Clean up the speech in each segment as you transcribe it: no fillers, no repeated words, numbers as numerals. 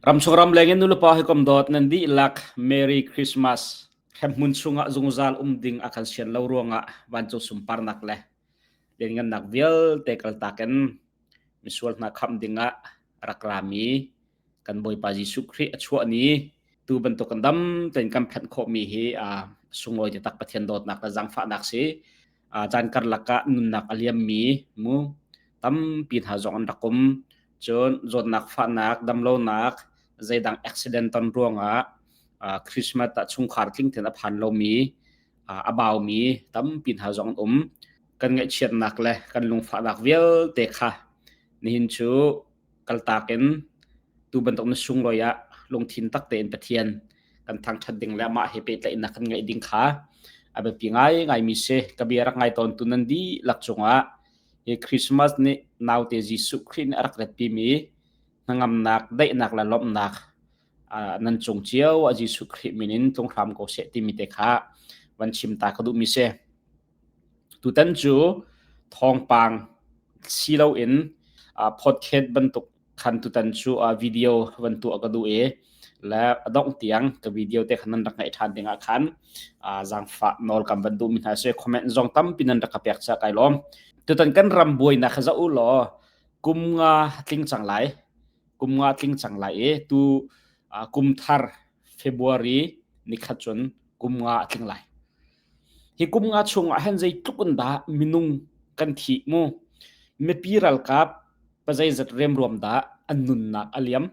Ramchung ramleng in nulepa hawikom dawt nan dihlak Merry Christmas. Hremhmun chungah zungzal um ding a kan sian lo ruangah vancung sunparnak le lianngannak vialte kaltak in misual hna khamh dingah rak rami kan Bawipa Jesuh Khrih a chuah ni tu bantuk kan dam tein kan phanh khawhmi hi a sunglawi te tak Pathian dawtnak le zaangfahnak si. Caan karlak ah nunnak a liammi mu tampi hna zong an rak um. Cun zawtnak fahnak, damlonak, zeidang accident ton ruangah Christmas ah chungkhar tling tein a phan lomi, a baumi tampi hna zong an um. Kan ngaihchiatnak le kan lungfahnak vialte kha nihin cu kaltak in tu bantuk na sunglawi ah lungthin tak tein Pathian kan thangṭhat ding le amah he pehtlaihnak kan ngeih ding kha a biapi ngaingaimi si. Ka bia rak ngai tawntu nan dihlak cungah hi Christmas nih naute Jesuh Khrih nih a rak ratpimi hnangamnak, daihnak le lawmhnak nan cung cio ah Jesuh Khrih min in tlung hram ko seh timi te kha van chim ta ka duhmi si. Tutan cu thawngpang si loin podcast bantuk khan tutan cu video van tuah ka duh i le a dongh tiang ka video te khan nan rak ngaih ṭhan dingah khan zaangfah nawl kan van duhmi hna si. Comment zong tampi nan rak ka pek caah kai lawm. Tutan kan ram buainak kha zoh u law kum nga tling cang lai. Kum nga tling cang lai i tu kum thar February nikhat cun kum nga a tling lai. Hi kum nga chungah hin zeitluk in dah minung kan thih mu? Mipi ralkap pazeizat remruam dah an nunnak a liam?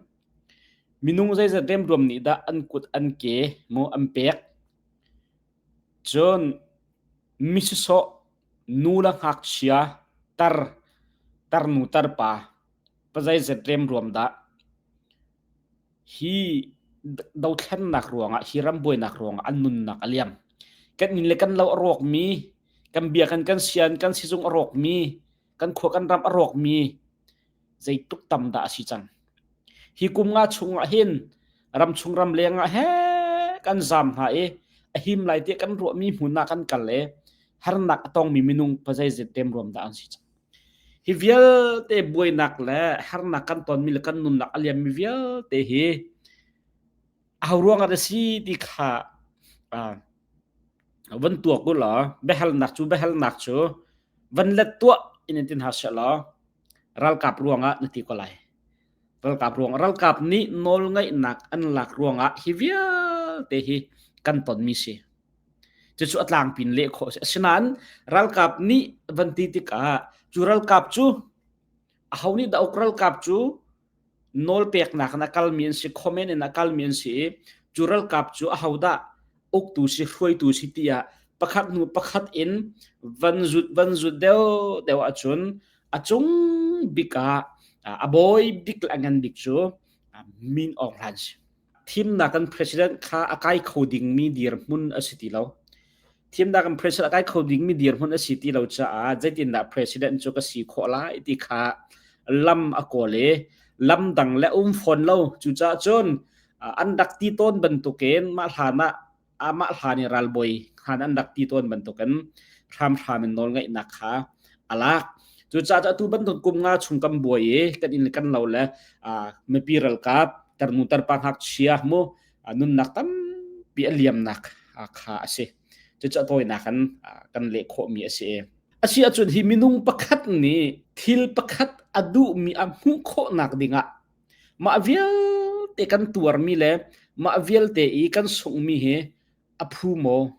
Minung zeizat remruam nih dah an kut an ke mu an pek? Cun misisawh nu le ngakchia tar tarnu tarpa pazeizat remruam dah Hi dothlennak ruangah, hi ram buainak ruangah an nunnak a liam. Kan inn le kan lo a rawkmi, kan biakinn kan sian, kan sizung a rawkmi, kan khua kan ram a rawkmi zeitluk tam dah a si cang. Hi kum nga chungah hin ramchung ramleng ah he kan zaam hna i a him lai tiah kan ruahmi hmun ah kan kal i harnak a tongmi minung pazeizet remruam dah an si cang. Hi vialte buainak le harnak kan tonmi le kan nunnak a liammi vialte hi aho ruangah dah si ti kha van tuak u law biahalnak cu biahalnak cu van let tuah in in tin hna seh law ralkap ruangah na ti ko lai. Ralkap ruang ralkap nih nawlngeihnak an lak ruangah hi vialte hi kan tonmi si. Cucu a tlangpi in leh khawh a si. Asinain ralkap nih van ti tikah cu ralkap cu aho nih dah uk ralkap cu nawlpeknak in a kalmi an si, comment in a kalmi an si i cu ralkap cu aho dah uktu si, hruaitu si tiah pakhat hnu pakhat in van zut van zut deuh deuh ahcun a cung bik ah a bawi bik le a ngan bik cu Min Aung Hlaing si. Thimnak kan president kha a kai kho dingmi dirhmun a si ti lo. Thimnak kan president a kai kho dingmi dirhmun a si ti lo caah zeitindah president cu ka si khawh lai ti kha lam a kawl i lam dang le um fawn lo. Cucaah cun an rak ti tawn bantukin mah hlan ah amah hlan i ralbawi khan an rak ti tawn bantukin hramhram in nawlngeihnak kha a lak. Cucaah atu bantuk kum nga chung kan buai i kan inn kan lo le mipi ralkap tarnu tarpa ngakchia mu nunnak tampi a liamnak kha a si. Cucu a tawinak in kan leh khawhmi a si. Asi ahcun hi minung pakhat nih thil pakhat a duhmi a hmuh khawhnak dingah Mah vialte kan tuarmi le mah vialte i kan sunghmi hi a phu maw?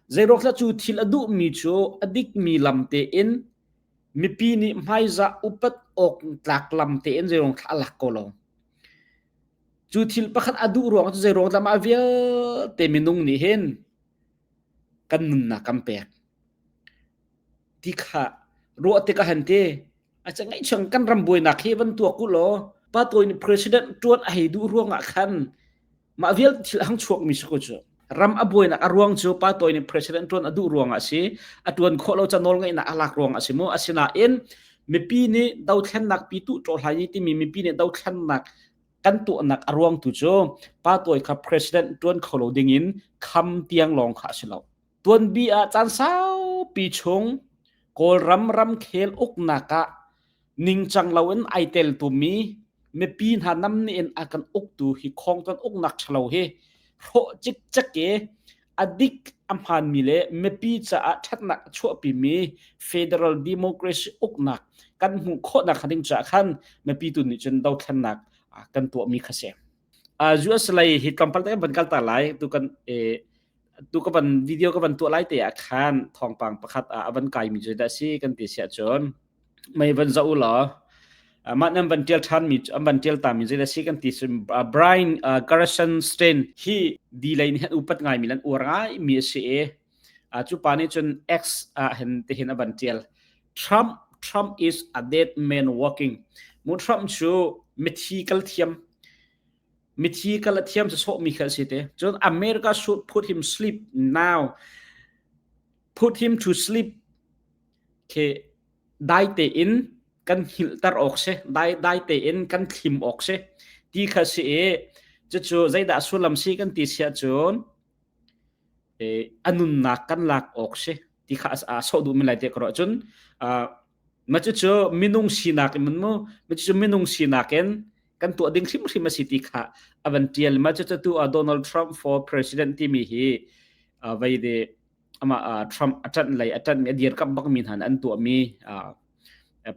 Zeiruangah cu thil a duhmi cu a dikmi lam tein mipi nih hmaizah upat awk tlak lam tein zeiruang thla a lak ko lo. Cu thil pakhat a duh ruangah cu zeiruang dah mah vialte minung nih hin kan nunnak kan pek ti kha ruah tikah han ti A ngaihchung kan ram buainak hi van tuak u law pa tawi nih president tuan a hei duh ruangah khan mah vialte thil a hang chuakmi si ko cu. Ram a buainak a ruang cu pa tawi nih president tuan a duh ruangah a si. A tuan khawh lo ca nawlngeihnak a lak ruangah a si mu. Asinain mipi nih dothlennak pi tu ṭawhlai ni timi mipi nih dothlennak kan tuahnak a ruang tu cu pa tawi kha president tuan kho lo dingin kham tiang lawng kha a si lo. Tuanbi ah caan saupi chung Kawlram ramkhel uknak ah ningcang loin ai teltumi Mipi hna nam nih in a kan uktu hi khong kan uknak ṭhalo hi hrawh cikcek i a dik a hmaanmi le mipi caah ṭhatnak a chuahpimi federal democracy uknak kan hmuh khawhnak ding caah khan mipi tu nih cun dothlennak kan tuahmi kha si. US lei hi tlawmpal te kan van kal ta lai tu kan tu ka van video ka van tuah lai te ah khan thawngpang pakhat ah a van kaimi cu dah si kan ti siah cun mei van zoh u law mah nan van tial than mi an van tial ta mi zei si kan ti sim Brian Garrison Stein hi di lei nih upat ngai mi lan uar ngai mi a si i cu pa nih cun X ah hin ti hin a van tial Trump Trump is a dead man walking mu Trump cu mithi kal thiam mithi kal a thiam sawh mi kha si te cun America should put him sleep now put him to sleep Khi dai tein kan hngilhter awk si, dai, dai tein kan thlim awk si ti kha si i cucu zeidah sullam si kan ti si ahcun a nunnak kan lak awk si ti kha a sawh duhmi lai te ka ruah cun mah cucu minung sinak in mu mah cucu minung sinak in kan tuah ding hrimhrim a si ti kha a van tial mah cucu tu Donald Trump for president timi hi vei de amah Trump a ṭanh lei a ṭanhmi a dirkamh bakmi hna nih an tuahmi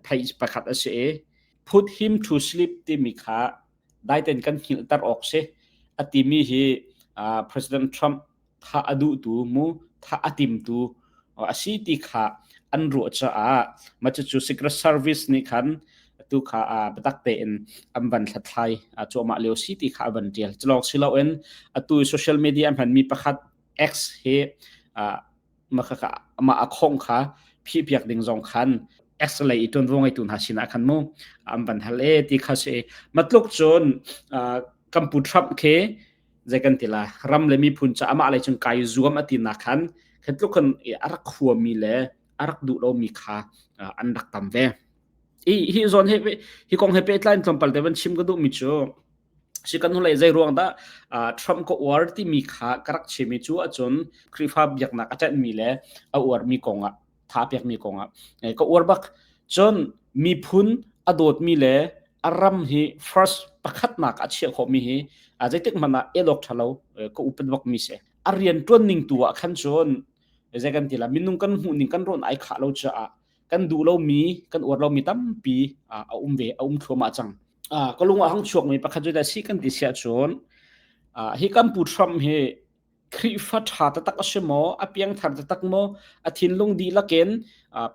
page pakhat a si i put him to sleep timi kha daiten kan hngilhter awk si a timi hi President Trump tha a duhtu mu tha a timtu a si ti kha an ruah caah mah cucu Secret Service nih khan tu kha biatak tein an van hlathlai cuahmah lio si ti kha a van ṭial. Culawng si loin atu social media a hmanmi pakhat X hi mah a khong kha phihpiak ding zong khan X lei i ṭuanvo ngeitu hna sinah khan mu an van hal e ti kha si matluk cun kan pu Trump khi zei kan ti la ram le miphun ca amah lei cun kai zuam a ti nak khan khan tluk khan a rak huami le a rak duh lomi kha an rak tam ve hi hi zawn he hi kong he pehtlai in tlawmpal te van chim ka duhmi cu Si kan hnulei zei ruang dah Trump ka uar timi kha ka rak chim i cu ahcun Khrihfa biaknak a ṭanhmi le a uarmi kongah tha pekmi kongah ka uar bak. Cun miphun a dawtmi le a ram hi first pakhatnak a chiah khawhmi hi zeitik hmanh ah el awk ṭha lo ka upat bakmi si. A rian ṭuan ning tu ah khan cun zei kan ti la minung kan hmuh ning kan rawn ai khah lo caah kan duh lomi kan uar lomi tampi a um ve a um thluahmah cang ka lung ah hang chuakmi pakhat cu si kan ti siah cun hi kan pu Trump hi Khrihfa ṭha taktak a si maw a piangthar taktak maw a thinlung dihlak in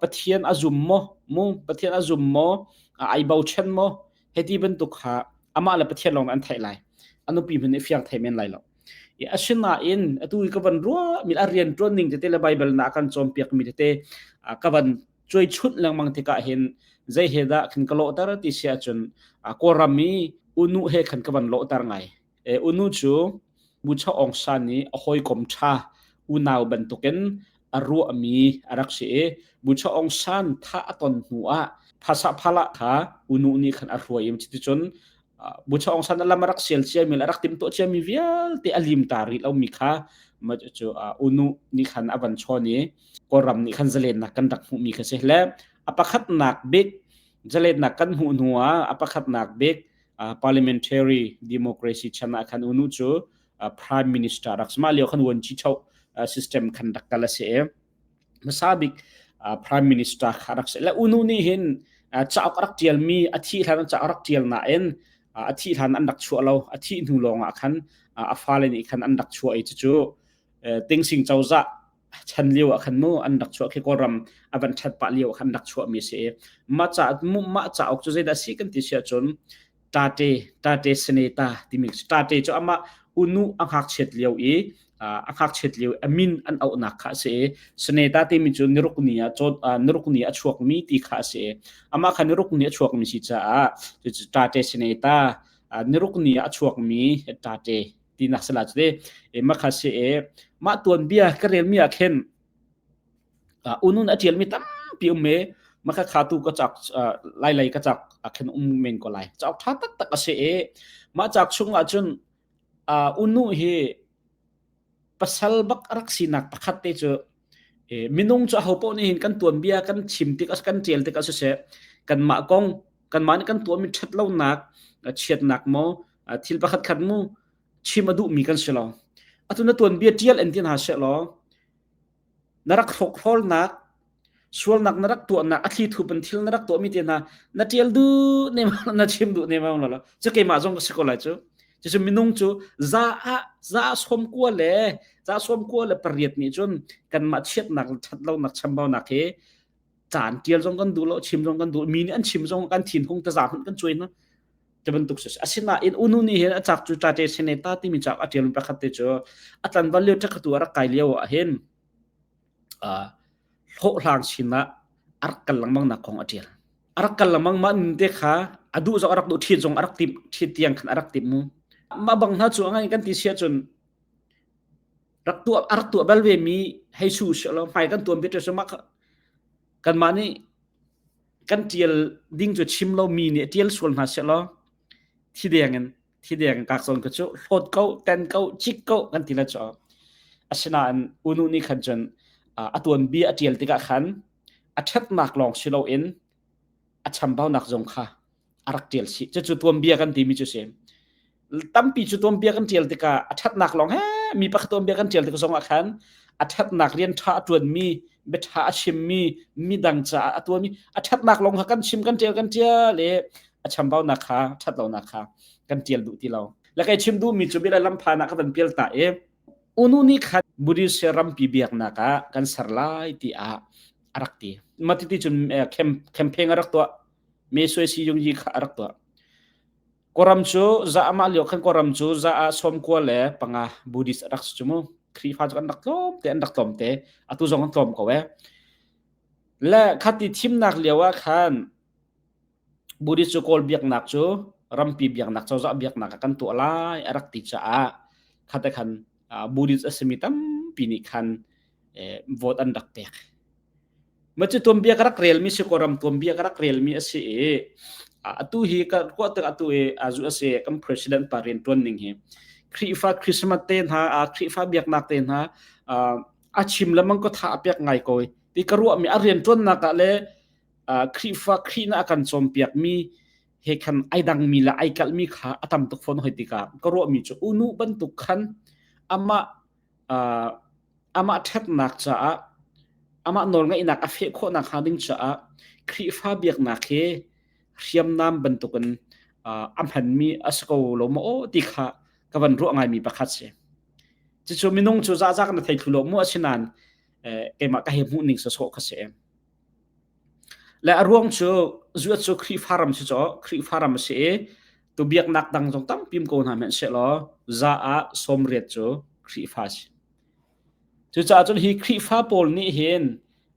Pathian a zum maw mu Pathian a zum maw ai bochan maw heti bantuk kha amah le Pathian lawng an theih lai a nupi hmanh nih fiang thei men lai lo asinain atu i ka van ruah mi a rian ṭuan ning tete le Bible na kan cawnpiak mi tete ka van cuai chunh lengmang tikah hin zei he dah khin ka lawhter ti si ahcun Kawlram i unu he khan ka van lawhter ngai unu cu Bucha Aung San i a hawikom ṭha unau bantukin a ruahmi a rak si i Bucha Aung San thah a ton hnu ah Phasaphala kha unu nih khan a hruai i cuticun Bucha Aung San a lam a rak sial ciami le a rak timhtuah ciami vialte a lim ta rih lomi kha cu unu nih khan a van chawn i Kawlram nih khan zalennak kan rak hmuhmi kha si le a pakhatnak bik zalennak kan hmuh hnu ah a pakhatnak bik parliamentary democracy chan ah khan unu cu prime minister rak si mah lio khan vuanci cho system khan rak kal a si i hmasa bik prime minister kha rak si le unu nih hin cauk rak tialmi a thih hlan cauk rak tial nain a thih hlan an rak chuah lo a thih hnu lawng ah khan a fale nih khan an rak chuah i cucu tingsing cozah chan lio ah khan mu an rak chuah khi kawlram a van ṭhat pah lio ah khan rak chuah mi si i mah ca mah cauk cu zeidah si kan ti si ahcun tate tate seneta timi tate cu amah unu a ngakchiat lio i a ngakchiat lio a min an auhnak kha a si i seneta timi cu niruk ni ah niruk ni a chuakmi ti kha a si i amah kha niruk ni a chuakmi si caah cucu tate seneta niruk ni ah a chuakmi tate tinak sala cu te mah kha si i mah tuanbia ka relmi ah khin unun a ṭialmi tampi um i mah kha kha tu ka cak lai lei ka cak ah khin um men ko lai cauk ṭha taktak a si i mah cak chung ah cun unu hi pasal bak a rak sinak pakhat te cu minung cu aho paoh nih hin kan tuanbia kan chim tik kan ṭial tik ah siseh kanmah kong. Kanmah nih kan tuahmi ṭhatlonak, chiatnak maw, thil pakhat khat mu chim a duhmi kan si lo. Atu na tuanbia ṭial in ti hna seh law na rak hrokhrawlnak sualnak na rak tuahnak a thli thup in thil na rak tuahmi te hna na ṭial duh ne na chim duh ne ma lo cu keimah zong ka si ko lai cu cucu minung cu za ah za sawm kua le za sawm kua le pariat nih cun kanmah chiatnak le ṭhatlonak chambaunak hi caan ṭial zong kan duh lo chim zong kan duh mi nih an chim zong kan thin hung ta za hmanh kan cuai na te bantuk si asinain unu nih hin a cak cu ṭate seneta timi cak a ṭial pakhat te cu a tlanval lio ṭakatu a rak kai lio ah hin hlawhhlang sinah a rak kal lengmang nak kong a ṭial. A rak kal lengmang mah nun te kha a duh zong a rak duh ṭhit zong a rak timh ṭhit tiang khan a rak timh mu. Mah bang hna cu a ngai kan ti si ahcun rak tuah a rak tuah bal ve mi hei su si lo hmai kan tuan bia cu mah kanmah nih kan ṭial ding cu chim lo mi nih ṭial sual hna seh law thi deng in thi deng kak zawn ka cu hlawt ko ten ko cik ko kan ti la cu asinain unu nih khan cun a tuanbia a ṭial tikah khan a ṭhatnak lawng si loin a chambaunak zong kha a rak ṭial chih cucu tuanbia kan timi cu si tampi cu tuanbia kan ṭial tikah a ṭhatnak lawng he mi pakhat tuanbia kan ṭial tik zongah khan a ṭhatnak rian ṭha a ṭuanmi biaṭha a chimmi midang caah a tuahmi a ṭhatnak lawng kha kan chim kan ṭial kan ṭial i a chambaunak kha ṭhatlonak kha kan ṭial duh ti lo le kai chim duhmi cu bia lamphana ka van pial ta i unu nih khan Buddhist rampi biaknak ah kan ser lai tiah a rak ti matiti cun campaign a rak tuah me sui si yung yi kha a rak tuah Kawlram cu za amah lio khan Kawlram cu za ah 95 Buddhist a rak si cu mu. Khrihfa cu an rak tlawm te an rak tlawm te. Atu zong an tlawm ko eh. Le khati thimnak lio ah khan Buddhist cu Kawl biaknak cu rampi biaknak cozah biaknak ah kan tuah lai a rak ti caah khate khan Buddhist a simi tampi nih khan vote an rak pek. Mah cu tuanbia ka rak relmi si Kawlram tuanbia ka rak relmi a si i atu hi ka ruah tik atu i azu a si kan president pa rian ṭuan ning hi Khrihfa Christmas te hna Khrihfa biaknak te hna a chim lemang ko tha a pek ngai ko ti ka ruahmi a rian ṭuannak ah le Khrihfa Khrih na a kan cawnpiakmi he khan ai dangmi le ai kalhmi kha a tam tuk fawn hoi tikah ka ruahmi cu unu bantuk khan amah amah ṭhatnak caah amah nawlngeihnak a feh khawhnak hnga ding caah Khrihfa biaknak hi hriamnam bantukin a hmanmi a si ko lo maw aw ti kha ka van ruah ngaimi pakhat si. Cucu minung cu zahzak na thei thlu lo mu asinain keimah ka hei hmuh ning sawsawh kha si. Le a ruang cu zuat cu Khrihfa ram si caw Khrihfa ram a si i tu biaknak dang zong tampi um ko hna hmanh sehlaw za ah 80 cu Khrihfa si. Cucaah cun hi Khrihfa pawl nih hin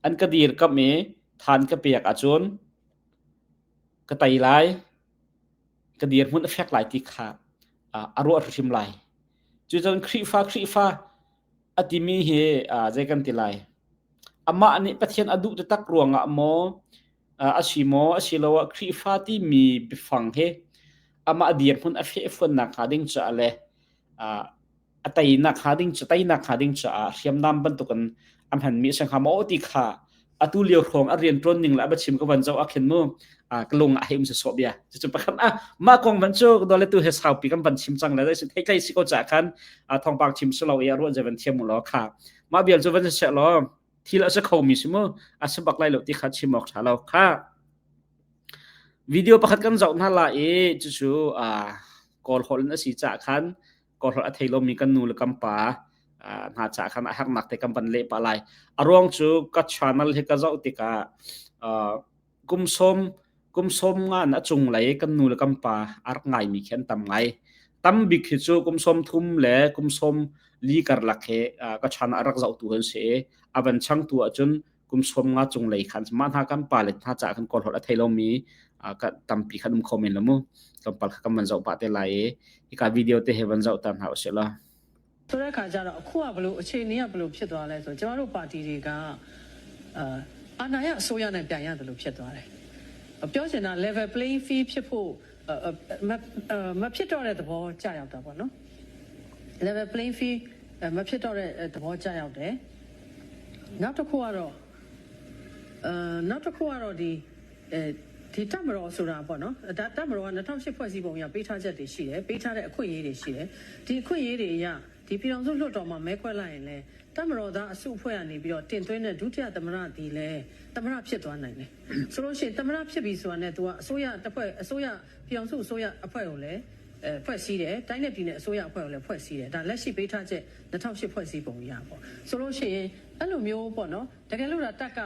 an ka dirkamh i than ka pek ahcun ka tei lai, ka dirhmun a fek lai ti kha a ruah hrimhrim lai. Cucun Khrihfa Khrihfa a timi hi zei kan ti lai. Amah nih Pathian a duh taktak ruangah maw a si maw asiloah Khrihfa timi biafang hi amah dirhmun a fehfuannak hnga ding caah le a teinak hnga ding teinak hnga ding caah hriamnam bantukin a hmanmi a si hnga maw ti kha atu lio hrawng a rian ṭuan ning le a biachim ka van zoh ah khin mu ka lung ah hei um sawh bia cucu pakhat ah mah kong van cu dole tu he saupi kan van chim cang le dai thei tlai si ko ca khan thawngpang chim si lo i a ruah je van thiam mu law kha mah bial cu van si law thil a si kho mi si mu a si bak lai lo ti kha chim awk ṭha lo kha video pakhat kan zoh hna la i cucu kawl holh in a si ca khan kawl holh a thei lomi kan nu le kan pa hna ca khan a hernak te kan van leh pah lai a ruang cu ka channel hi ka zoh tikah kum sawm kum sawm nga in a cung lei kan nu le kan pa a rak ngaimi khi an tam ngai tam bik hi cu kum sawm thum le kum sawm li karlak he ka channel a rak zohtu an si i a van changtu ahcun kum sawm nga cung lei khan mah hna kan pa le hna caah kan kawl holh a thei lomi ka tampi khan um kho men lo mu tlawmpal kha kan van zoh pah te lai i hika video te he van zoh ta hna usih law ဆိုတဲ့ခါကျတော့အခုကဘလို့အခြေအနေကဘလို့ဖြစ်သွားလဲဆိုကျမတို့ပါတီတွေကအာအာဏာရအစိုးရနဲ့ပြိုင်ရတယ်လို့ဖြစ်သွားတယ်ပြောချင်တာ level playing field ဖြစ်ဖို့မဖြစ်တော့တဲ့သဘောကြာရောက်တာပေါ့နော် level playing field မဖြစ်တော့တဲ့သဘောကြာရောက်တယ်နောက်တစ်ခုကတော့အဲနောက်တစ်ခုကတော့ဒီအဲ ဒီတက်မတော်ဆိုတာပေါ့နော်ဒါတက်မတော်က2008ဖွဲ့စည်းပုံအရပေးထားချက်တွေရှိတယ်ပေးထားတဲ့အခွင့်အရေးတွေရှိတယ်ဒီအခွင့်အရေးတွေအရဒီပြည်တော်စုလွှတ်တော်မှာမဲခွဲလိုက်ရင်လဲတက်မတော်သားအစုအဖွဲ့ကနေပြီးတော့တင်သွင်းတဲ့ဒုတိယသမရဒီလဲသမရဖြစ်သွားနိုင်တယ်ဆိုလို့ရှိရင်သမရဖြစ်ပြီဆိုတာနဲ့ तू ကအစိုးရတစ်ဖွဲ့အစိုးရပြည်တော်စုအစိုးရအဖွဲ့ကိုလည်းအဲဖွဲ့စည်းတယ်တိုင်းနယ်ပြည်နယ်အစိုးရအဖွဲ့ကိုလည်းဖွဲ့စည်းတယ်ဒါလက်ရှိပေးထားချက်2008ဖွဲ့စည်းပုံအရပေါ့ဆိုလို့ရှိရင်အဲ့လိုမျိုးပေါ့နော်တကယ်လို့ဒါတက်က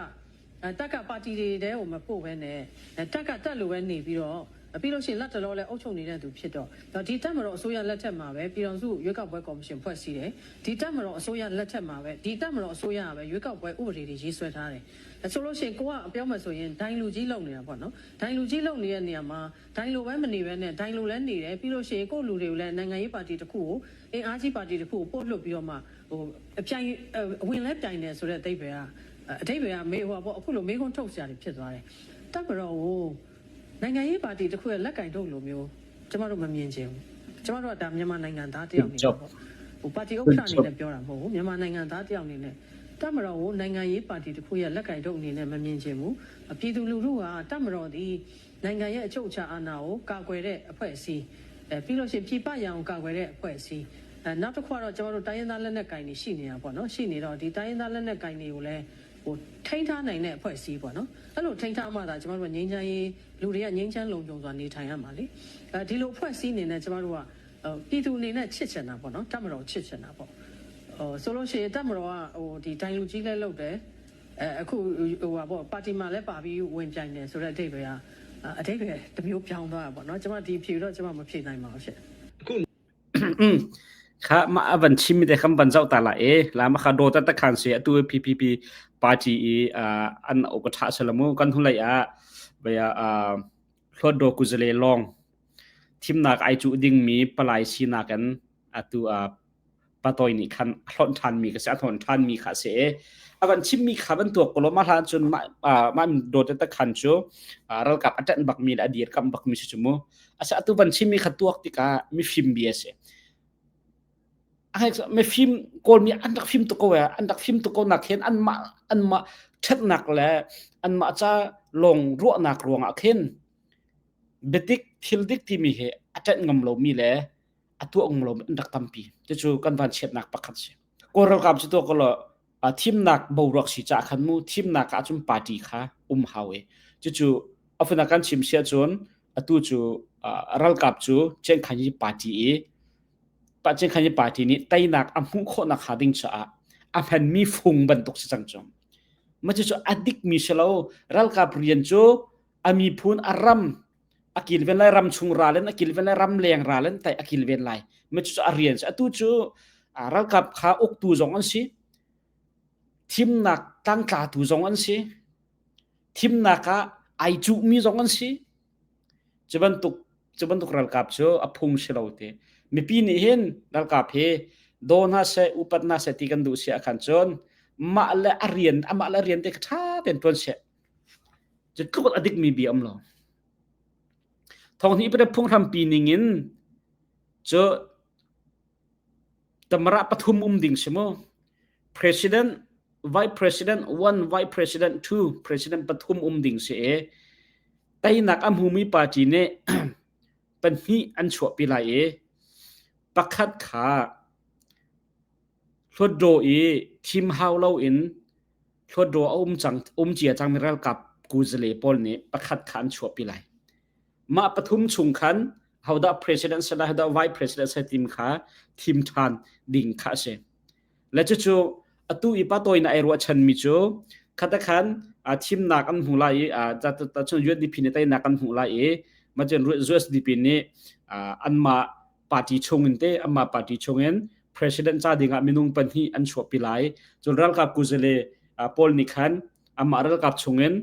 အဲတက်ကပါတီတွေတဲကိုမပို့ဘဲနဲ့အဲတက်ကတက်လိုပဲနေပြီးတော့ပြီးလို့ရှိရင်လက်တလောလဲအုပ်ချုပ်နေတဲ့သူဖြစ်တော့တော့ဒီတက်မတော်အစိုးရလက်ထက်မှာပဲပြည်တော်စုရွေးကောက်ပွဲကော်မရှင်ဖွဲ့စည်းတယ်ဒီတက်မတော်အစိုးရလက်ထက်မှာပဲဒီတက်မတော်အစိုးရကပဲရွေးကောက်ပွဲဥပဒေတွေရေးဆွဲထားတယ်အဲဆိုလို့ရှိရင်ကိုကပြောမှဆိုရင်ဒိုင်လူကြီးလုံနေတာပေါ့နော်ဒိုင်လူကြီးလုံနေတဲ့နေရာမှာဒိုင်လူပဲမနေပဲနဲ့ဒိုင်လူလည်းနေတယ်ပြီးလို့ရှိရင်ကိုလူတွေကိုလည်းနိုင်ငံရေးပါတီတစ်ခုကိုအင်အားကြီးပါတီတစ်ခုကိုပို့လွှတ်ပြီးတော့မှဟိုအပြိုင်အဝင်လဲပြိုင်တယ်ဆိုတဲ့အတိတ်ပဲကအတိတ်ပဲကမေဟိုပေါ့အခုလိုမေခွန်းထုတ်စရာတွေဖြစ်သွားတယ်တပ်မတော်ကိုနိုင်ငံရေးပါတီတစ်ခုရဲ့လက်ကင်ထုတ်လိုမျိုးကျမတို့မမြင်ချင်ဘူးကျမတို့ကဒါမြန်မာနိုင်ငံသားတယောက် Good နေ job. ပေါ့ဟိုပါတီဥက္ကဋ္ Good ဌအနေ job. နဲ့ပြောတာမဟုတ်ဘူးမြန်မာနိုင်ငံသားတယောက်အနေနဲ့တပ်မတော်ကိုနိုင်ငံရေးပါတီတစ်ခုရဲ့လက်ကင်ထုတ်အနေနဲ့မမြင်ချင်ဘူးပြည်သူလူထုကတပ်မတော်ဒီနိုင်ငံရဲ့အချုပ်အခြာအာဏာကိုကာကွယ်တဲ့အဖွဲ့အစည်းအဲပြီးလို့ရှိရင်ပြည်ပရန်ကိုကာကွယ်တဲ့အဖွဲ့အစည်းအဲနောက်တစ်ခုကတော့ကျမတို့တိုင်းရင်းသားလက်နက်ကိုင်တွေရှိနေတာပေါ့နော်ရှိနေတော့ဒီတိုင်းရင်းသားလက်နက်ကိုင်တွေကိုလည်းဟိုထိန်းထားနိုင်တဲ့အဖွဲ့အစည်းပေါ့နော်အဲ့လိုထိန်းထားမှသာကျမတို့ကငြိမ်းချမ်းရေးလူတွေကငြိမ်းချမ်းလုံခြုံစွာနေထိုင်ရမှာလေအဲဒီလိုအဖွဲ့အစည်းအနေနဲ့ကျမတို့ကပြည်သူအနေနဲ့ချစ်ချင်တာပေါ့နော်တပ်မတော်ချစ်ချင်တာပေါ့ဟိုဆိုလို့ရှိရင်တပ်မတော်ကဟိုဒီဒိုင်လူကြီးလဲလုပ်တယ်အဲအခုဟိုပါပေါ့ပါတီမှာလဲပါပြီးဝင်ပြိုင်တယ်ဆိုတဲ့အဓိပ္ပာယ်ကအဓိပ္ပာယ်တစ်မျိုးပြောင်းသွားတာပေါ့နော်ကျမဒီဖြေတော့ကျမမဖြေနိုင်ပါဘူးရှင် အခု Kha ma avan chim te kham van zau ta la e la ma kha do ta ta khan se atu PPP party i an ok tha salamu kan hulai a baya a hlot do kuzale long thimnak ai chu ding mi palai sinak an atu a patoy nih khan a hlonh ṭhanmi ka si a hlonh ṭhanmi kha a si i a van chimmi kha van tuak kolaw mah hlan cun mah mah dawt ta khan cu ralkap a ṭanh bakmi le a dirkamh bakmi si cu mu asa atu van chimmi kha tuak tikah mifim bia a si mifim kawlmi an rak fim tuk ko e an rak fim tuk ko nak hin anmah anmah ṭhatnak le anmah ca lawng ruahnak ruangah khin biadik thil dik timi hi a ṭanh ngam lomi le a tuah ngam lomi an rak tampi. Cucu kan vanchiatnak pakhat si. Kawl ralkap cu tuah kolaw thimnak boruak si caah khan mu thimnak ah cun party kha um hau i cucu afuna kan chim sia cun atu cu ralkap cu Chiangkhanyi party i pa Chiangkhanyi party nih teinak a hmuh khawhnak hnga ding caah a hmanmi fung bantuk si cang cu. Ma cucu a dikmi si lo ralkap rian cu a miphun a ram a kilven lai ram chung ral in a kilven lai ram leng ral in tai a kilven lai mi cu a rian si atu cu ralkap kha uktu zong an si thimnak tlangtlatu zong an si thimnak ah ai cuhmi zong an si cu bantuk cu bantuk ralkap cu a phung si lo te mipi nih hin ralkap hi daw hna seh upat hna seh ti kan duh si ahkhan cun mah le a rian amah le a rian te kha ṭha tein ṭuan seh Cu tluk a dikmi bia um lo. Thonghnih pare phunghrampi ningin cu tamara pathum um ding si mu. President, Vice President, one Vice President, two President pathum um ding si i teinak a hmumi party nih pahnih an chuahpi lai i pakhat kha Hluatdaw i thim hau loin hluatdaw a um cang um cia cangmi ralkap kuzale pawl nih pakhat kha an chuahpi lai. Mah pathum chung khan hodah president si lai hodah vice president si tim kha thim ṭhan ding kha a si. Le cucu atu i patawi na ai ruahchanmi cu khata khan thimnak an hmu lai i cun UNDP nih teinak an hmuh lai i macun USDP nih anmah party chungin te amah party chungin president ca dingah minung pahnih an chuahpi lai cun ralkap kuzale pawl nih khan amah ralkap chungin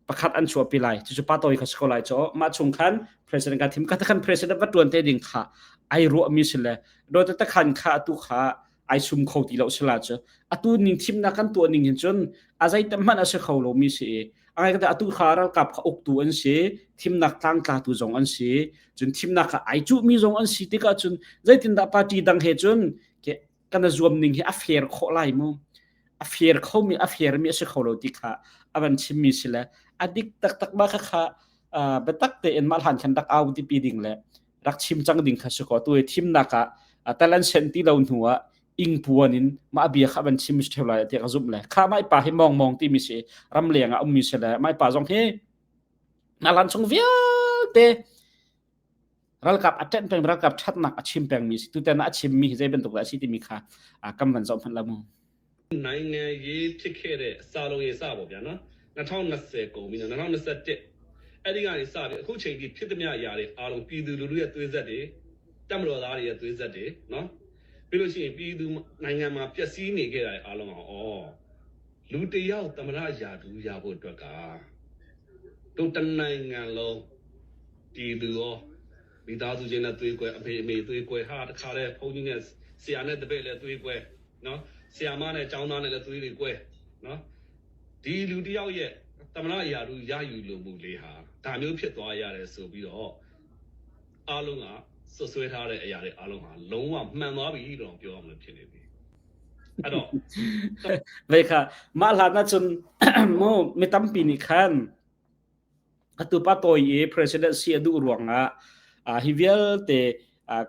pakhat an chuahpi lai cucu pa tawi kha si ko lai cho mah chung khan president ka thim ka khan president va tuan te ding kha ai ruah mi si le do ta khan kha atu kha ai sum kho ti lo sila cu atu ning thimnak kan tuah ning hin cun a zei te hmanh a si kho lo mi si i angai ka atu kha ralkap kha uktu an si thimnak tlangtlatu zong an si cun thimnak kha ai cuh mi zong an si tikah cun zeitindah party dang he cun kan zuam ning hi a fair khawh lai mu a fair kho mi a fair mi a si kho lo ti kha a van chim mi si le a dik taktak ma kha kha. Biatak tein mah hlan khan rak au ti pi ding le rak chim cang ding kha si ko. Tu hi thimnak ah tal an sen ti lo hnu ah ingpuan in mah bia kha van chim theu lai tiah ka zumh le kha mai pa hi mong mong ti mi si ram leng ah ummi si le mai pa zong hi na lan chung vialte ralkap a ṭenh peng ralkap ṭhatnak a chim pengmi si tutan a chimmi hi zei bantuk dah a si timi kha kam van zoh hmanh la mu နိုင်ငံရေးဖြစ်ခဲ့တဲ့စာလုံးရေးစပေါ့ဗျာနော်2020ကုန်ပြီနော်2021အဲ့ဒီကနေစပြီးအခုချိန်ထိဖြစ်သမျှအရာတွေအားလုံးပြည်သူလူထုရဲ့သွေးဆက်တွေတပ်မတော်သားတွေရဲ့သွေးဆက်တွေနော်ပြီးလို့ရှိရင်ပြည်သူနိုင်ငံမှာပျက်စီးနေခဲ့တာအားလုံးအောင်ဩလူတယောက်သမရယာတူရဖို့အတွက်ကတို့တနိုင်ငံလုံးပြည်သူရောမိသားစုချင်းနဲ့သွေးကွဲအဖေအမေသွေးကွဲဟာတခါတည်းဘုန်းကြီးနဲ့ဆရာနဲ့တပည့်လည်းသွေးကွဲနော်ဆရာမနဲ့ကျောင်းသားနဲ့လည်းသွေးတွေကွဲနော်ဒီလူတယောက်ရဲ့သမရယာတူရယူလိုမှုလေးဟာဒါမျိုးဖြစ်သွားရတယ်ဆိုပြီးတော့အားလုံးကစွပ်စွဲထားတဲ့အရာတွေအားလုံးဟာလုံးဝမှန်သွားပြီလို့ပြောရမလို့ဖြစ်နေပြီအဲ့တော့ Vei kha mah hlan ahcun mu mi tampi nih khan atu pa tawi i president si a duh ruangah hi vialte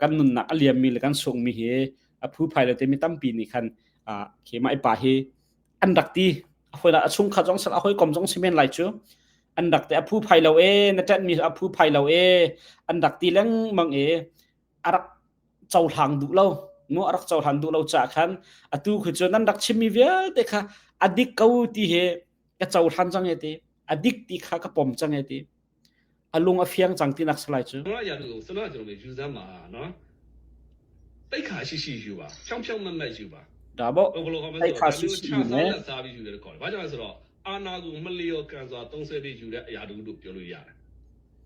kan nunnak a liammi le kan sungmi hi a phu phai le te mi tampi nih khan khi mah i pa hi an rak ti a hoi a chungkhat zong a hawikom zong si men lai cu an rak ti a phu phai lo e na ṭanhmi a phu phai lo e an rak ti lengmang e a rak cohlang duh lo mu a rak cohlang duh lo ca khan atu khu cu nan rak chimmi vialte kha a dik ko ti he ka cohlan cang e ti a dik ti kha ka pom cang e ti a lung a fiang cang ti nak salai cu ရလို့စနကျွန်တော်ယူစမ်းပါနော်တိတ်ခါရှိရှိယူပါဖြောင်းဖြောင်းမတ်မတ်ယူပါ ဒါပေါ့ ဘယ်လိုခေါ်မလဲ တိတ်ခါရှိရှိယူမယ် စားပြီးယူတယ်ခေါ်တယ်ဘာကြောင့်လဲဆိုတော့အာနာကိုမလျော်ကန်စွာသုံးဆွဲပြီးယူတဲ့အရာတူလို့ပြောလို့ရတယ်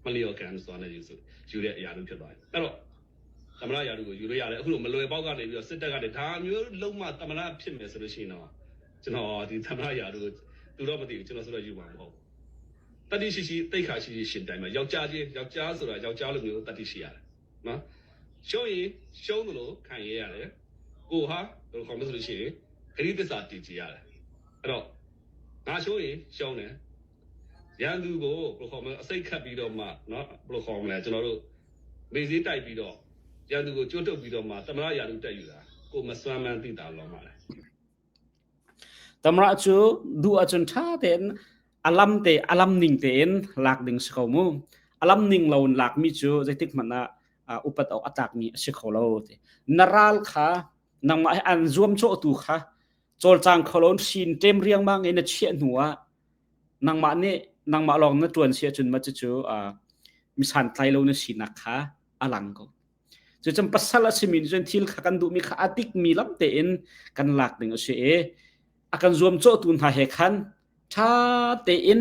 မလျော်ကန်စွာနဲ့ယူဆိုယူတဲ့အရာတူဖြစ်သွားတယ်အဲ့တော့သမရရာတူကိုယူလို့ရတယ်အခုလိုမလွယ်ပေါက်ကနေပြီးတော့စစ်တပ်ကနေဒါမျိုးလုံးမသမရဖြစ်မယ်ဆိုလို့ရှိရင်တော့ကျွန်တော်ဒီသမရရာတူကိုသူတော့မသိဘူးကျွန်တော်ဆိုတော့ယူမှာမဟုတ်ဘူးတတိရှိရှိတိတ်ခါရှိရှိရှင်တိုင်းမှာယောက်ျားချင်းယောက်ျားဆိုတာယောက်ျားလိုမျိုးတတိရှိရတယ်နော်ရှုံးရင်ရှုံးသလိုခံရရတယ်ကိုဟာဘယ်လိုခေါ်မလဲဆိုလို့ရှိရင်ဂရိသစ္စာတည်ကြည်ရတယ်အဲ့တော့ငါရှုံးရင်ရှုံးတယ်ရန်သူကိုဘယ်လိုခေါ်မလဲအစိတ်ခတ်ပြီးတော့မှနော်ဘယ်လိုခေါ်မလဲကျွန်တော်တို့မေစည်းတိုက်ပြီးတော့ရန်သူကိုကျွတ်တုပ်ပြီးတော့မှသမရယာလူတက်ယူတာကိုမစွမ်းမန်းသိတာလောမှာလဲ Tamra cu duh ahcun ṭha tein a lam te a lam ning tein lak ding si ko mu. A lam ning lo in lakmi cu zeitik hmanh ah upat awk a tlakmi a si kho lo ti. Na ral kha nangmah he an zuamcawhtu kha cawlcang kho lo in hrin ṭem riangmang in na chiah hnu ah nangmah nih nangmah lawng na ṭuan si ahcun mah cucu mi santlai lo na sinak kha a lang ko. Cucun pasal a simi nih cun thil kha kan duhmi kha a dikmi lam tein kan lak ding a si i a kan zuamcawhtu hna he khan ṭha tein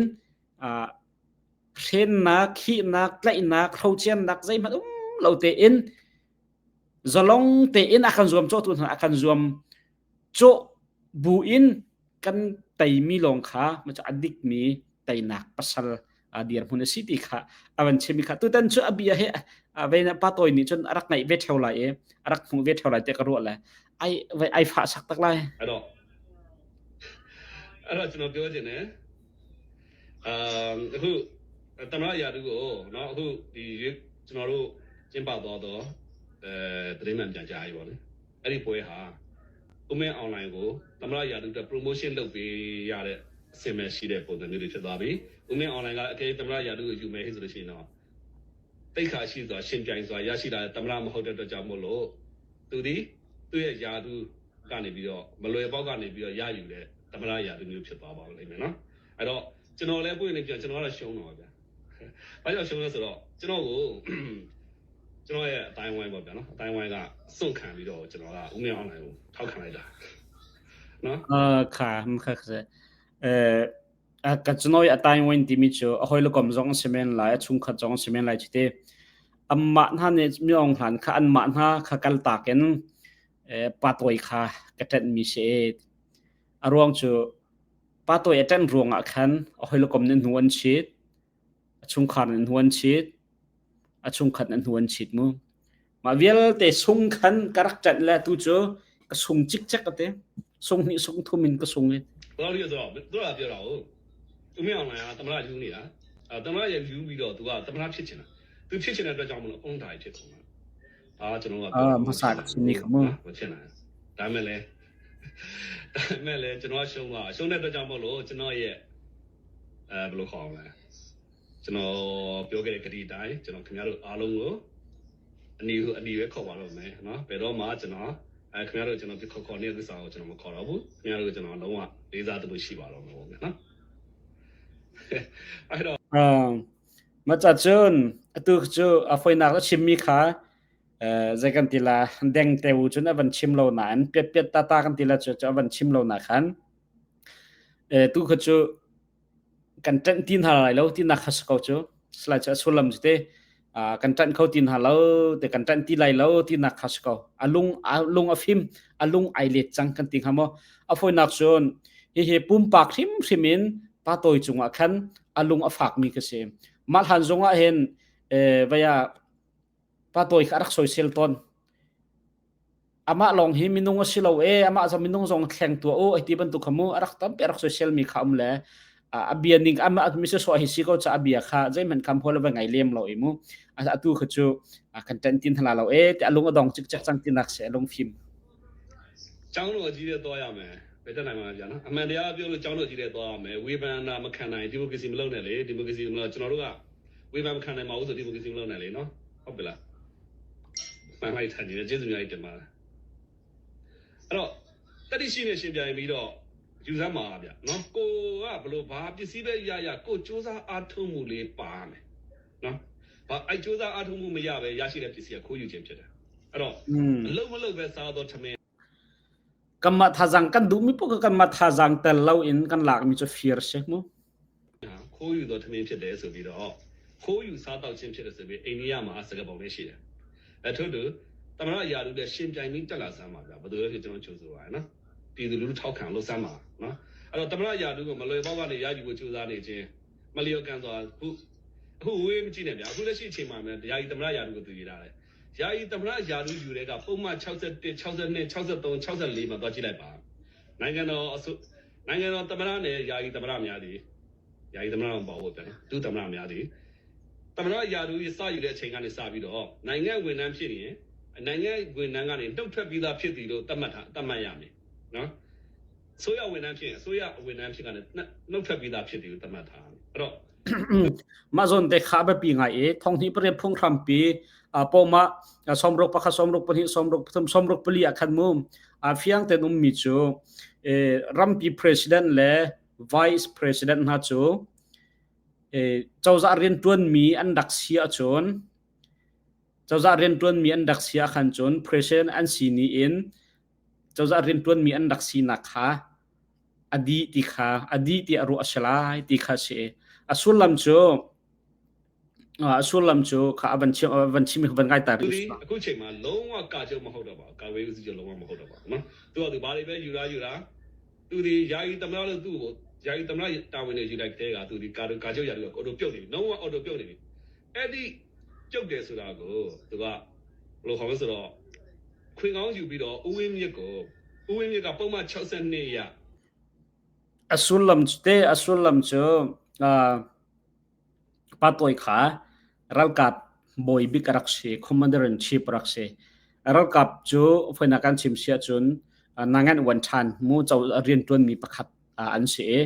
hrennak, khihnak, tlaihnak, hrociannak zeihmanh um lo tein zalong tein a kan zuamcawhtu hna a kan zuam cawh buin kan teimi lawng kha a dikmi teinak pasal dirhmun a si ti kha a van chim kha tutan cu a bia he veina pa tawi nih cun a rak ngaih ve theo lai i a rak hmuh ve theo lai te ka ruah le ai ai fah sak tak lai အဲ့တော့အဲ့တော့ကျွန်တော်ပြောချင်တယ်အာအခုတမရရာတူကိုเนาะအခုဒီကျွန်တော်တို့ကျင်းပသွားတော့အဲသတင်းမှန်ပြန်ကြားရေးပေါ့လေအဲ့ဒီပွဲဟာဦးမင်း online ကိုတမရရာတူအတွက် promotion လုပ်ပေးရတဲ့အဆင်ပဲရှိတဲ့ပုံစံမျိုးတွေဖြစ်သွားပြီဦးမင်း online ကအကယ်တမရရာတူကိုယူမယ်ဟိဆိုလို့ရှိရင်တော့တိတ်ခါရှိစွာရှင်ပြိုင်စွာရရှိလာတဲ့တမရမဟုတ်တဲ့အတွက်ကြောင့်မို့လို့သူဒီသူ့ရဲ့ယာတူကနေပြီးတော့မလွယ်ပေါက်ကနေပြီးတော့ရယူတဲ့တမရယာတူမျိုးဖြစ်သွားပါလိမ့်မယ်နော်အဲ့တော့ကျွန်တော်လည်းပွင့်နေပြန်ကျွန်တော်ကတော့ရှုံးတော့ပါဗျာ။ဘာကြောင့်ရှုံးလဲဆိုတော့ကျွန်တော်ကိုကျွန်တော်ရဲ့အတိုင်းဝိုင်းပေါ့ဗျာနော်အတိုင်းဝိုင်းကစွန့်ခံပြီးတော့ကျွန်တော်ကဦးမင်း online ကိုထောက်ခံလိုက်တာနော် ခါခါခါအဲka chunoi atain wen timi chu a hoi kom zong simen lai a chungkhat zong simen lai chite amma hna ne myong hlan kha an ma hna kha kal takin pa toi kha ka tet mi se a ruang chu pa toi a tet ruang ah khan a hoi kom nen hnu an chit a chungkhar nen hnu an chit a chungkhat nen hnu an chit mu mah vialte sung khan ka rak ṭanh le tu cu ka sung cikcek ate sung hnih sung thum in ka sung i ဘယ်လိုလဲဆိုတော့သူကပြောတာဟုတ်ဦးမင်း online ကတမရယူနေတာ အဲသမရရဲ့ယူပြီးတော့ तू ကသမရဖြစ်ချင်တာ तू ဖြစ်ချင်တဲ့အတွက်ကြောင့်မလို့အုံးတာဖြစ်ကုန်တာဒါကျွန်တော်က အာမဆာချင်နေခမ မဖြစ်နိုင်ဒါမဲ့လည်းဒါမဲ့လည်းကျွန်တော်ရှုံးသွားရှုံးတဲ့အတွက်ကြောင့်မလို့ကျွန်တော်ရဲ့အဲဘယ်လိုခေါ်အောင်လဲကျွန်တော်ပြောခဲ့တဲ့ကတိတိုင်းကျွန်တော်ခင်ဗျားတို့အားလုံးကိုအနီကိုအနီပဲခေါ်ပါတော့မယ်နော်ဘယ်တော့မှကျွန်တော်အဲခင်ဗျားတို့ကျွန်တော်ခေါ်ခေါ်နေတဲ့ကိစ္စကိုကျွန်တော်မခေါ်တော့ဘူးခင်ဗျားတို့ကျွန်တော်လုံးဝလေးစားသလိုရှိပါတော့မယ်ပေါ့ဗျာနော်အဲ့တော့ အာမချချွန်းအတူချူအဖိုင်နာချင်မီခါအဲဇကန်တီလာဒงเตวูจุนอวันชิมโลนานเปียเปียตาตากันตีละจุอวันชิมโลนาคันเออtu kha chu kan ṭanh tin hna lai lo ti nak kha si ko cu salai cu a sullam cu te kan ṭanh kho tin hna lo te kan ṭanh ti lai lo ti nak kha si ko a lung a lung a fim a lung ai let cang kan ti hnga maw a fawinak cun hihi pumpak hrimhrim in pa tawi cungah khan a lung a fakmi ka si mah hlan zongah hin vaya pa tawi kha a rak soisel tawn amah lawng hi minung a si lo e amah zong minung zong thleng tuah u ai ti bantuk kha mu a rak tampi a rak soisel mi kha um le a bia ning amah mi so hi si ko cha a bia kha zeihmanh kham hol va ngai lem lo i mu atu kha cu kan ṭan tin hala lo e te alung adong cik cek cang tinak se alung fim ကျောင်းတော်ကြီးတဲ့သွားရမယ်ဘယ်တက်နိုင်မှာလဲဗျာနော်အမှန်တရားပြောလို့ကျောင်းတော်ကြီးတဲ့သွားရမယ်ဝေဖန်တာမခံနိုင်ဒီမိုကရေစီမလုပ်နဲ့လေဒီမိုကရေစီမလုပ်ကျွန်တော်တို့ကဝေဖန်မခံနိုင်ပါဘူးဆိုဒီမိုကရေစီမလုပ်နဲ့လေနော်ဟုတ်ပြီလားမှန်လိုက်ထိုင်နေတယ်ကျေးဇူးများကြီးတင်ပါတယ်အဲ့တော့တတိရှိနေရှင်ပြိုင်ပြီးတော့ယူစမ်းပါဗျနော်ကိုကဘလို့ဘာပစ္စည်းပဲရရကိုစူးစမ်းအားထုတ်မှုလေးပါမယ်နော်ဘာအဲ့စူးစမ်းအားထုတ်မှုမရပဲရရှိတဲ့ပစ္စည်းကခိုးယူခြင်းဖြစ်တယ်အဲ့တော့အလုံးမလုံးပဲစားတော့ထမင်း kanmah thazaang kan duhmi paoh kha kanmah thazaang tel lo in kan lakmi cu fir si mu ခိုးယူတော့ထမင်းဖြစ်တယ်ဆိုပြီးတော့ခိုးယူစားတော့ခြင်းဖြစ်တယ်ဆိုပြီးအိန္ဒိယမှာစကားပုံလေးရှိတယ်။အဲထို့တူသမရယာလူတဲ့ရှင်ပြိုင်ပြီးတက်လာစမ်းပါဗျာဘယ်သူလဲဖြစ်ကျွန်တော်ချုပ်ဆိုပါရနော်။ပြည်သူလူထုထောက်ခံလို့စမ်းပါနော်။အဲ့တော့သမရယာလူကိုမလွယ်ပေါက်ကနေရယူဖို့ကြိုးစားနေခြင်းမလျော်ကန်စွာခုအခုဝေးမကြည့်နဲ့ဗျာအခုလက်ရှိအချိန်မှာမြန်ယာယီသမရယာလူကိုသူယူထားတယ်။ယာယီသမရယာလူယူတဲ့ကပုံမှန်61 62 63 64မှာသွားကြည့်လိုက်ပါ။နိုင်ငံတော်အစိုးနိုင်ငံတော်သမရနဲ့ယာယီသမရများသည်ယာယီသမရမပေါ့ဘူးဗျာဒုသမရများသည်သမရယာလူကြီးစယူတဲ့အချိန်ကနေစပြီးတော့နိုင်ငံဝန်ထမ်းဖြစ်ရင်နိုင်ငံဝန်ထမ်းကနေနှုတ်ထွက်ပြီးသားဖြစ်သည်လို့သတ်မှတ်ထားသတ်မှတ်ရမယ်နော်အစိုးရဝန်ထမ်းဖြစ်ရင်အစိုးရဝန်ထမ်းဖြစ်ကနေနှုတ်ထွက်ပြီးသားဖြစ်သည်လို့သတ်မှတ်ထားအဲ့တော့ mah zawn te kha biapi ngai i thonghni pariat phunghrampi poma 61 62 63 64 ah khan mu a fiang ten ummi cu rampi president le vice president hna cu cozah rianṭuanmi an rak si ahcun cozah rianṭuanmi an rak si ahkhan cun president an si ni in cozah rianṭuanmi an rak sinak kha a dih ti kha a dih ti a ruah a si lai ti kha a si. A sullam cu a sullam cu kha a van chim a van chim van ngai ta rih. အခုချိန်မှာလုံးဝကာချုပ်မဟုတ်တော့ပါဘူးကာဝေးဦးစီးချုပ်လုံးဝမဟုတ်တော့ပါဘူးနော်သူကသူဘာတွေပဲယူလာယူလာသူဒီယာယီသမ္မတလို့သူ့ကိုယာယီသမ္မတတာဝန်တွေယူလိုက်တဲ့ကသူဒီကာကာချုပ်ယာတူကအော်တိုပြုတ်နေပြီလုံးဝအော်တိုပြုတ်နေပြီအဲ့ဒီပြုတ်တယ်ဆိုတာကိုသူကဘယ်လိုခေါ်မလဲဆိုတော့ခွင်ကောင်းယူပြီးတော့ဦးဝင်းမြင့်ကိုဦးဝင်းမြင့်ကပုံမှန်62ရ A sullam te a sullam cu pa tawi kha ralkap bawi bik a rak si commander in chief a rak si ralkap cu foinak kan chim si ahcun nangan uan ṭhan mu co rianṭuanmi pakhat an si i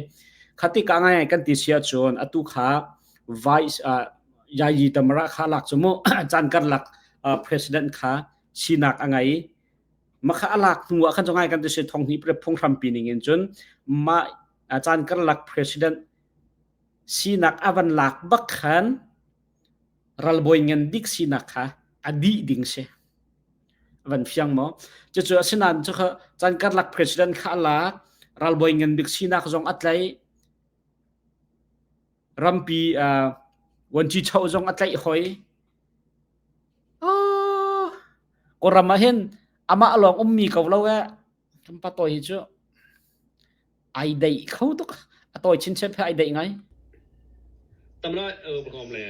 khati ka ngai kan ti si ahcun atu kha vice yayi tamara kha lak cu mu caan karlak president kha sinak a ngei makha a lak hnu ah khan cu ngai kan ti si thong hnih phunghrampi ning in cun mah caan karlak president sinak a van lak bak khan ralbawi ngan bik sinak kha a dih ding si van fiang maw cucu asinain cu kha caan karlak president kha a lak ralbawi ngan bik sinak zong a tlaih rampi vuanci cho zong a tlaih hoi Kawlram ah hin amah lawng ummi ko lo eh kan pa tawi hi cu ai deih kho tuk a tawi chinchin he ai deih ngai သမရဟိုဘယ်ကောင်မလဲ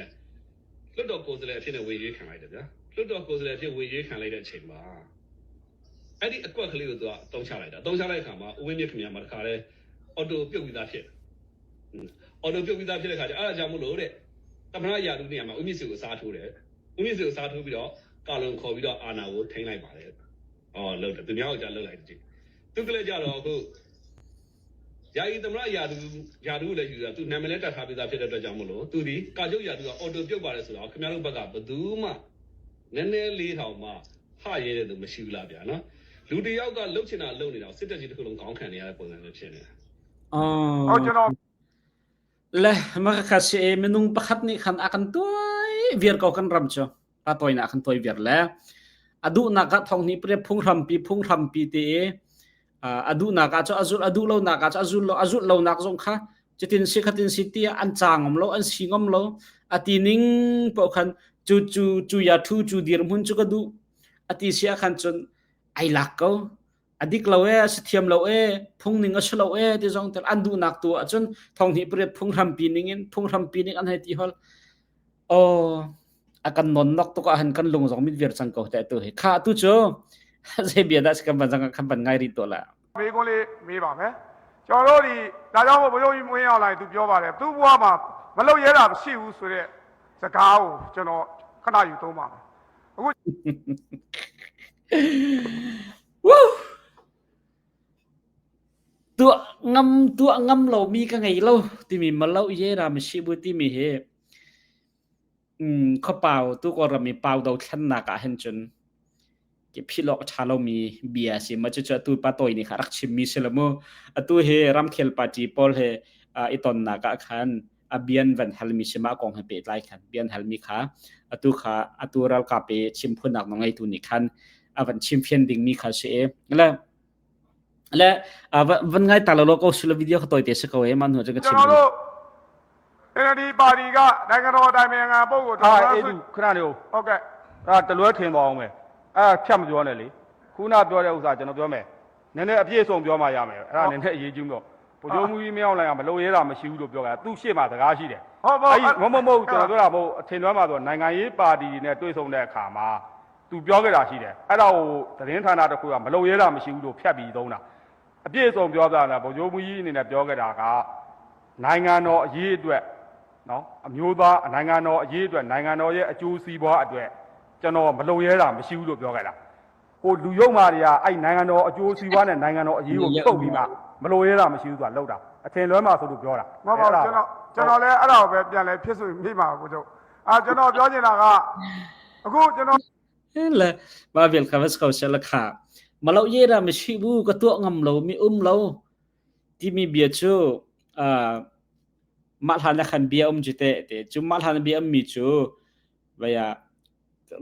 လွတ်တော်ကိုယ်စားလှယ်အဖြစ်နဲ့ဝင်ရွေးခံလိုက်တယ်ဗျာလွတ်တော်ကိုယ်စားလှယ်အဖြစ်ဝင်ရွေးခံလိုက်တဲ့အချိန်မှာအဲ့ဒီအကွက်ကလေးကိုသူကတုံးချလိုက်တာတုံးချလိုက်တဲ့အခါမှာဦးဝင်းမြင့်ခင်ဗျာမှာတခါလဲအော်တိုပြုတ်ပြီးသားဖြစ် အော်တိုပြုတ်ပြီးသားဖြစ်တဲ့ခါကျအဲ့ဒါကြောင့်မို့လို့တဲ့သမရယာတုနေရာမှာဥမြင့်စုကိုစားထိုးတယ်ဥမြင့်စုကိုစားထိုးပြီးတော့ကာလုံခေါ်ပြီးတော့အာနာကိုထိန်းလိုက်ပါတယ်အော်လှုပ်တယ်သူများကိုကြာလှုပ်လိုက်တယ်သူကလည်းကြတော့အခုယာယီသမရယာတုယာတုကိုလည်းယူတာသူနာမည်လည်းတတ်ထားပြီးသားဖြစ်တဲ့အတွက်ကြောင့်မို့လို့သူဒီကာကျုပ်ယာတုကအော်တိုပြုတ်ပါတယ်ဆိုတော့ခင်ဗျားတို့ဘက်ကဘယ်သူမှနည်းနည်းလေးထောင်မှဟရဲတဲ့သူမရှိဘူးလားဗျာနော်လူတယောက်ကလှုပ်ချင်တာလှုပ်နေတာစစ်တပ်ကြီးတစ်ခုလုံးခေါင်းခံနေရတဲ့ပုံစံမျိုးဖြစ်နေတာ အော် ဟုတ်ကျွန်တော် Le ma kha si minung pakhat nih khan a kan tuai viar ko kan ram chu pa toy na kan toy viar le adu na ka thong ni pre phung ram pi phung ram pi te adu na ka chu azul adu lo na ka chu azul lo azul lo nak zong kha chitin si khatin si ti an changom lo an singom lo ati ning po khan chu chu chu ya thu chu dir mun chu ka du ati sia khan chun ai lak ko a dik lo e a si thiam lo e phung ning a si lo e ti zong tel an duhnak tu ahcun thong hnih pariat phunghrampi ning in phunghrampi ning an hei ti hol oh a kan non nok tuk ah han kan lung zong mit vir cang ko te tu hi kha tu cu zei bia dah kan ban kan ban ngai ri to la မေးခွန်းလေးမေးပါမယ်ကျွန်တော်တို့ဒီဒါကြောင့်မို့ဘုရားကြီးမွေးအောင်လိုက်သူပြောပါတယ်သူ့ဘဝမှာမလုပ်ရတာမရှိဘူးဆိုတဲ့စကားကိုကျွန်တော်ခဏယူသုံးပါမယ်အခု Woo! Tuah ngam tuah ngam lo mi ka ngei lo timi malo ye ra ma shi bu timi he khuapau tu Kawlram i pau dothlennak ah hin cun philh awk a ṭha lomi bia a si. Mah cucu atu Pa Tawi nih kha a rak chimmi si lo mu. Atu hi ramkhel party pawl he i tonnak ah khan a bia an van halmi si mah kong he pehtlai khan bia an halmi kha atu kha atu ralkap i chimphunnak nawlngeitu nih khan a van chimfian dingmi kha si i le le van ngai ta lo ko sila video kha toite si ko e man hu chu ka chim ကျွန်တော်တို့ NLD ပါတီကနိုင်ငံတော်အတိုင်ပင်ခံပုဂ္ဂိုလ် အာ ဒေါက်တာစု အေးသူခဏနေဦး ဟုတ်ကဲ့ အဲ့ဒါတလွဲထင်သွားအောင်ပဲအဲ့ဒါဖြတ်မပြောနဲ့လေခုနပြောတဲ့ဥစ္စာကျွန်တော်ပြောမယ်နည်းနည်းအပြည့်အစုံပြောမှရမယ်အဲ့ဒါနည်းနည်းအရေးကြီးလို့ဗိုလ်ချုပ်မူကြီးမင်းအောင်လှိုင်ကမလုံရဲတာမရှိဘူးလို့ပြောတာသူ့ရှေ့မှာစကားရှိတယ် ဟုတ်ပါ အဲ့ဒီမမမဟုတ်ကျွန်တော်ပြောတာမဟုတ်အထင်လွဲမှာဆိုနိုင်ငံရေးပါတီတွေနဲ့တွေ့ဆုံတဲ့အခါမှာသူပြောခဲ့တာရှိတယ်အဲ့ဒါကိုသတင်းဌာနတစ်ခုကမလုံရဲတာမရှိဘူးလို့ဖြတ်ပြီးသုံးတာအပြည့်အစုံပြောပြတာဗိုလ်ချုပ်မူကြီးအနေနဲ့ပြောခဲ့တာကနိုင်ငံတော်အရေးအတွက်နော်အမျိုးသားနိုင်ငံတော်အရေးအတွက်နိုင်ငံတော်ရဲ့အကျိုးစီးပွားအတွက်ကျွန်တော်မလုံရဲတာမရှိဘူးလို့ပြောခဲ့တာဟိုလူယုံမာတွေကအဲ့နိုင်ငံတော်အကျိုးစီးပွားနဲ့နိုင်ငံတော်အရေးကိုထုတ်ပြီးမှမလုံရဲတာမရှိဘူးဆိုတာလောက်တာအထင်လွဲမှာဆိုလို့ပြောတာ မဟုတ်ပါဘူးကျွန်တော်ကျွန်တော်လည်းအဲ့ဒါကိုပဲပြန်လဲဖြစ်ဆိုမိပါဘူးကျုပ်အာကျွန်တော်ပြောချင်တာကအခုကျွန်တော် le ma vel kha vas ko sela kha malo ye ra ma shi bu ka tuah ngam lo mi um lo timi bia cu mah hlan ah khan bia um cu teh te cu mah hlan bia um mi cu vaya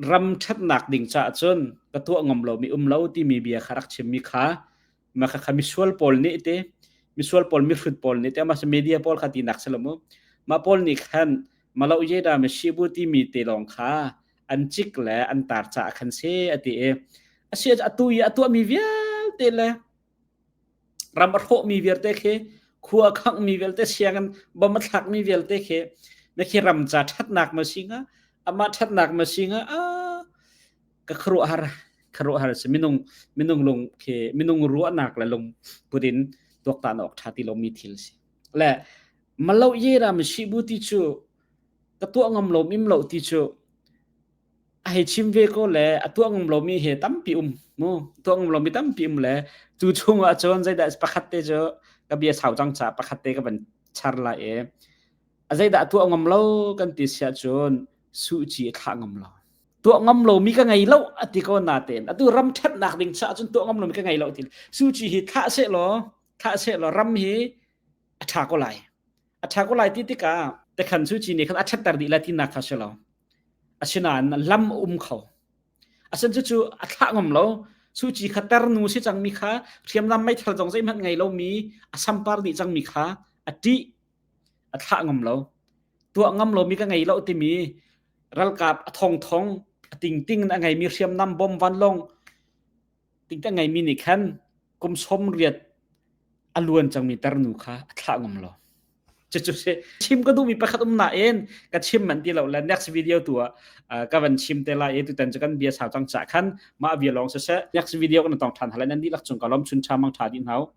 ram ṭhatnak ding caah cun ka tuah ngam lo mi um lo timi bia kha rak chim mi kha ma kha kha misual pawl nih te misual pawl mihrut pawl nih te ama media pawl kha tinak si lo mu mah pawl nih khan malo ye da ma shi bu timi te lawng kha an cik le an tar caah khan se ati i asi atu i a tuahmi vialte le ram a hrawhmi vialte khi khua a khanghmi vialte sianginn bom a thlakmi vialte khi na khi ram ca ṭhatnak ma si hnga amah ṭhatnak ma si hnga a ka khuaruahhar khuaruahhar si minung minung lung khi minung ruahnak le lung put in tuaktan awk ṭha ti lomi thil si le malo ye ra ma shi bu ti cu ka tuah ngam lo mim lo ti cu a hei chim ve ko le a tuah ngam lomi he tampi um mu tuah ngam lomi tampi um le cu chung ah cun zeidah pakhat te cu ka bia sau cang ca pakhat te ka van char lai e a zeidah tuah ngam lo kan ti sia cun suci a thlah ngam lo tuah ngam lomi ka ngei lo ati ko na ten atu ram ṭhatnak ding cha cun tuah ngam lomi ka ngei lo ti suci hi thlah se law thlah se law ram hi a ṭha ko lai a ṭha ko lai ti tikah tekhan suci nih khan a ṭhatter dih lai tinak kha si lo Asinain lam a um kho. Asin cucu a thlah ngam lo. Suci kha ternu si cangmi kha hriamnam meithal zong zeihmanh ngei lomi a sampar dih cangmi kha a ṭih a thlah ngam lo. Tuah ngam lomi ka ngei lo timi ralkap a thongthong a tingting in a ngeimi hriamnam bom vanlawng tingtang ngeimi nih khan kum 80 a luan cangmi tarnu kha a thlah ngam lo. Cucu si chim ka duhmi pakhat um nain ka chim man ti lo le next video tu ah ka van chim te lai i tutan cu kan bia sau cang ca khan mah bia lawng siseh next video kan tong than halai nan dihlak cung ka lom chun tha mang tha dih hna.